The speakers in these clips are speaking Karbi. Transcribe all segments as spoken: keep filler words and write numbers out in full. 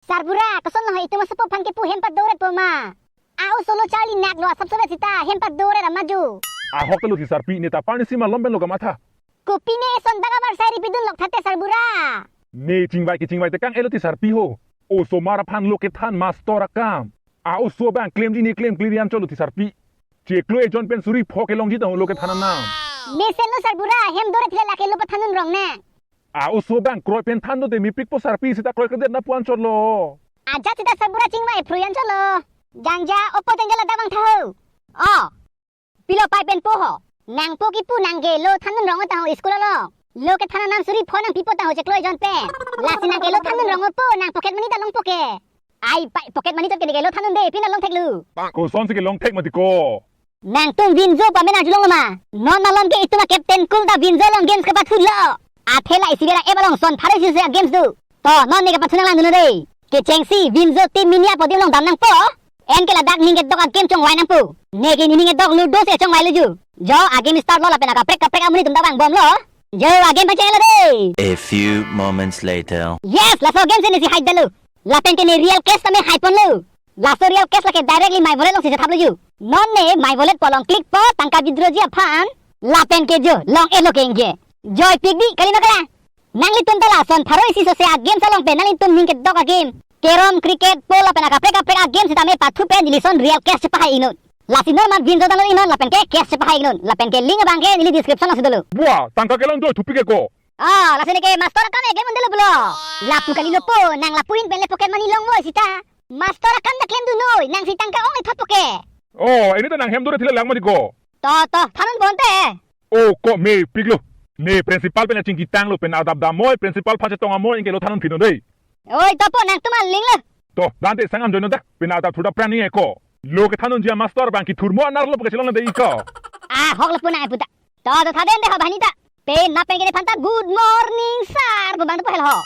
Sarbura, kosonlo ho, itum asopo aphan kepu hem padoret po ma? A-oso lo charli naklo, asapso vet sita hem padoret ama jo. Ahok ta lo ti sarpi, ne ta parni si malom pen lo kamatha. Kopine eson bak abar sai ripidun lok thate sarbura. Ne chingvai kechingvai tekang elo ti sarpi ho. Osomar aphan lo kethan mastor akam. A-oso abang klemji ne klem klir an cholo ti sarpi. Chiklo ejon pen suri pho kelongji ta ho lo kethan anam. Mesen lo sarbura, hem doret thila lake lo pathanun rong ne. A-oso abang kroi pen than dote mepikpo sarpi sita kroikredet na puan cholo. Ajat sita sarbura chingvai phrui an cholo. Jangja opo jangja ladak vangtha ho. O. Pilo pai pen po ho. Nangpo kipu nangke lo thanun rong ta ho school along. Lo kethan anam suri pho nangpipo ta ho chiklo ejon pen. Lasi nangke lo thanun rong po nang pocket money ta longpo ke. Ai pai pocket money chot ke neke lo thanun de pina long theklo. Kosonsi kelong thek mati ko. Nangtum Vinzo pame nang julong ma. Non malom ke itum a-captain kul ta Vinzo along games kapathu lo. Athela isi bera ep along son pharo isi se games do. To non ne kapathu nang lang dun de. Kechengsi Vinzo team mini a-podium along dam nangpo. Anke ladak ning kedok a-game chongvai nangpo. Neke nening kedok Ludo si chongvai lo ju. Jo a-game start lo lapen akaprek kaprek amonit atum ta vangbomlo. Jo a-game pacheng lo de. A few moments later. Yes, laso game si ne si hai dalo. Lapen ke ne real cash tame hai ponlo. Laso real cash lake directly my wallet along si chethaplo ju. Non ne my wallet pu along click po tangka withdrawji aphan. Lapen ke jo long-etlo ke ingke. Joipik di kali ma kala. Nanglitum ta la son pharo isi sose a-game along pen nanglitum ning kedok a-game. Carrom, cricket, pool lapen akaprek kaprek a-game sitame pathu pen neli son real cash chepahai iknon. Lasi non man Vinzo download iknon lapen ke cash chepahai iknon. Lapen ke link abang ke neli description along si dolo. Bua, tangka kelong do thupi ke ko. Ah, lasi neke mastor akam e game undelo pulo. Lapu kali lo po, nang lapu ahin pen le pocket money longvoi sita. Mastor akam ta klemdun noi, nangsi tangka ong ethot po ke. Oh, ini ta nang hem doret thila lang mati ko. To, to, thanun bonte. Oh, ko mepiklo. Ne principal pen achingki tanglo pen adap damnoi, principal pha chetong amoi, ingke lo thanun phinon dei. Oi, to po nangtum aling lo. To, dante sangam jono ta, pen adap thuda prani e ko. Lo kethanunji a-mastor abang kithurmo anerlo pu kachelong dei ko. Ah, hok lo pu nang e puta. To, to, tha den de ho bahani ta. Pen na pen ke ne phanta good morning sir pu abang ta pu helo ho.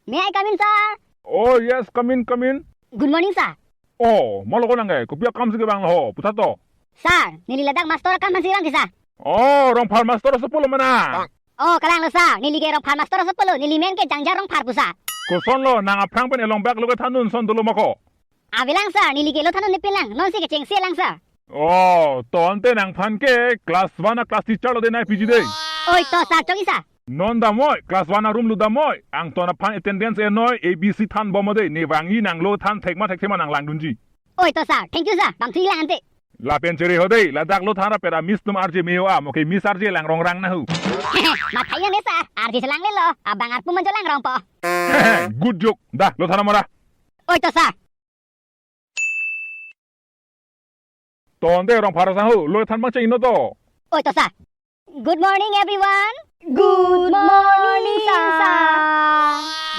May I come in, sir? Oh, yes, come in, come in. Good morning, sir. Oh, malo ko nang ke, kopi akam si kevang lo ho, puthot to. Sir, neli ladak mastor akam aphan si vang ke, sir. Oh, Rongphar mastor asopo lo ma nang? Oh, kalang lo, sir, neli ke Rongphar mastor asopo lo, neli men ke Jangja Rongphar pu, sir. Kosonlo, nang aphrang pen elong bak lo kethanun ason dolo ma ko? Avelang sir, neli ke lo thanun nepin lang, nonsi kechengsi lang sir. Oh, to ante nangphan ke class one a-class teacher lo de nai piji dei. Oi to sir, chongji sir. Non damnoi, class one a-room lo damnoi, angton aphan attendance enoi, A B C thanbom dei, ne vangji nang lo than thek ma thekthe ma nang langdunji. Oi to sir, thank you sir, bang thu lang ante. Lapen chere ho dei, ladak lo than rapet a-miss atum R J me-o a, mo ke Miss R J Langrong Rang na hu. Mathai ne sir, R J chelanglelo, abang arpu manjo Langrong po. Good joke, da, lo than amara. Oi to sir. To ante Rongphar asangho, lo than abang cheng iknon to. Oi to sir. Good morning everyone. Good morning, sir.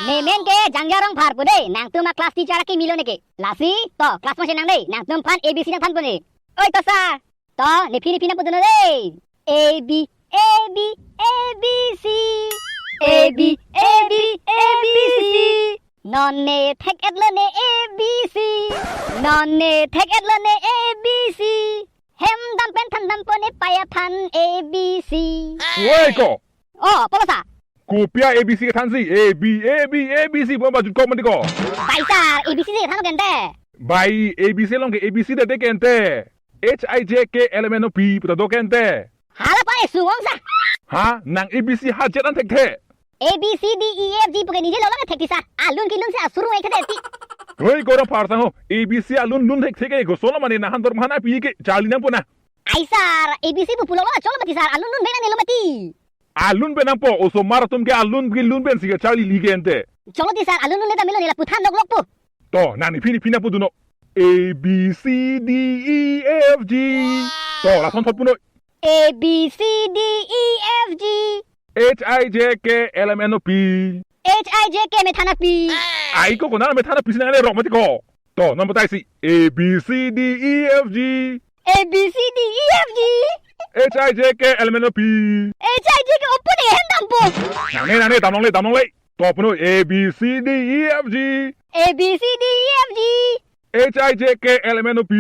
Ne men ke Jangja Rongphar pu dei, nangtum a-class teacher akimi lo neke. Lasi, to, class abang chenang dei, nangtum aphan A B C nangthanpo ne. Oi to sir. To, nephi nephi nangpudun dei. A B, A B, A B C. A B, A B, A B C. Non ne thek-etlo ne A B C. Non ne thek-etlo ne A B C. Hem dam pen thandampo ne pei aphan A B C. Woi ko. Oh, polo sir. Kopi a-A B C kethansi, A B, A B, A B C, bo bajut kok mati ko. Bai sir, A B C si kethan ke ante. Bai, A B C along ke A B C de de ke ante. H I J K L M N O P, puta do ke ante. Hala pa e sungong sir. Ha, nang A B C ha jet an thekthe. A B C D E F G pu ke neli lo lo thekthe sir. Alun kelun si asuru e thekthe ti. Hoi, ko Rongphar asangho, A B C alun lun thekthe ke, kosonlo mane nang han dor mahan api ke, charli nangpo na. Ai sir, A B C pu pulo lo, cholo mati sir, alun lun bena nelo mati. Alun pen nangpo, osomar atum ke alun kelun pensi kacharlili ke ante. Cholo ti sir, alun lun le ta melo ne lapu than loklok po. To, nang nephi nephi nangpudunnon. A B C D E F G. To, lason thot punoi. A B C D E F G. H I J K L M N O P. H I J K methanapi. Ai ko konat methanapi si nangle rok mati ko. To, non batai si. A B C D E F G. A B C D E F G. H I J K L M N O P. H I J K opo ne hem dampo. Nangne nangne damlongle damlongle. To punoi A B C D E F G. A B C D E F G. H I J K L M N O P.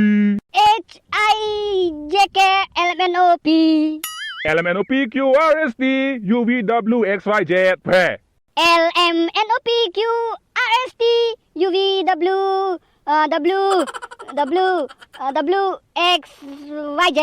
H I J K L M N O P. L M N O P Q R S T U V W X Y Z. Phe. L M N O P Q R S T U V W, uh, W, W, uh, W X Y Z.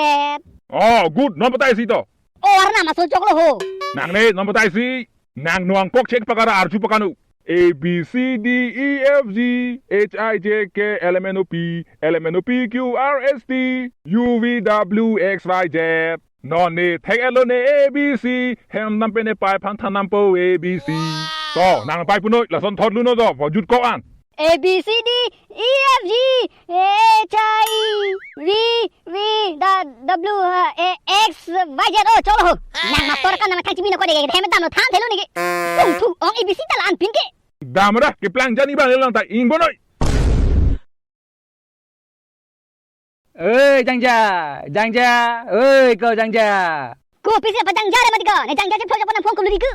Oh, good. Non patai si to. Oh, arnam aso choklo ho. Nang ne non patai si. Nang nuang pok chek pakara arju pakanu. A B C D E F G H I J K L M N O P L M N O P Q R S T U V W X Y Z. Non ne thek-et lo ne A B C, hem nam pen ne pai aphan than nam po A B C. To, nang pai punoi, lason thot luno to, pu jut ko an. A B C D E F G H I V V da W, uh, A X Y Z. Oh, cholo ho. Nang mastor kan nang thang chimino ko de, hem damlo than thelo neke. Sung thu ong A B C ta la-an pin ke. Dam ra, keplang jani bang lang ta ing bonoi. Oi, Jangja, Jangja, oi, ko Jangja. Ko pisi apa Jangja re mati ko? Ne Jangja je phone apa nang phone ko luri ku.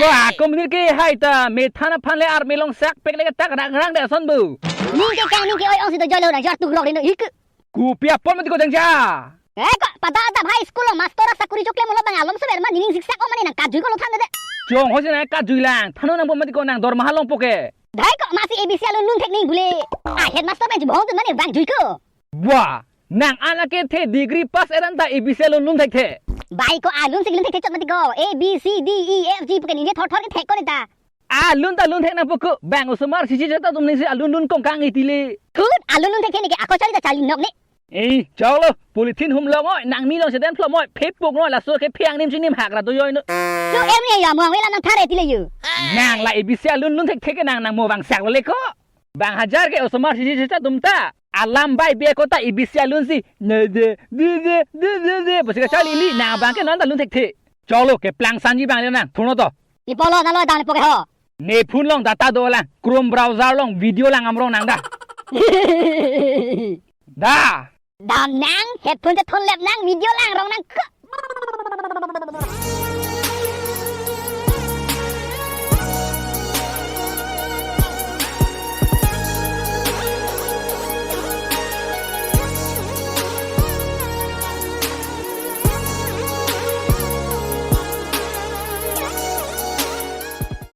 Wah, ko menir ke hai ta, me than aphan le arme long sak pek le tak rang rang de ason bu. Ning ke kang ning ke oi ong si to jolo na jar tu rok rino ik. Ko pi apon mati ko Jangja. Eh, ko pada ada high school lo mastor sakuri chokle mulo bang alom so berma nining siksak o mane nang kajui ko lo than de. Chong ho si na kajui lang, thanu nang pon mati ko nang dormaha long poke. Dai ko masi A B C alun lun thek ning bule. Ah, headmaster pen chibong tu mane bang jui ko. Wah, nang anak ke the degree pass eran ta A B C alun lun thekthe. Bai ko alun si lun thekthe chot mati ko. A B C D E F G pu ke nini thor thor ke thek ko ta. Alun ta lun thek nang puku. Bang osomar sisi jata tum nisi alun lun kong kang itile. Thut alun lun thekthe neke ako charli ta charli nok ne. Eh, choklo, polythene hum long oi, nang mi long seten phlom oi, phepuk noi, laso ke phiang nim chinim hakra do yoi no. Lo em ne ya muang wela nang thare tile yu. Nang la A B C alun lun thekthe ke nang nang mo bang sak lo le ko. Bang hajar ke osomar sisi jata tum ta. Alam bai be ko ta A B C alun si. Ne de, de, de, de, de, de. Bosi ka charli li, nang bang ke non ta lun thekthe. Choklo, keplang sanji bang le nang, thuno to. Ipolo nalo dam poke ho. Ne phone long data do lang, Chrome browser long video lang amrong nang da. Da. Dam nang, headphone te thon lep nang, video lang rong nang ko.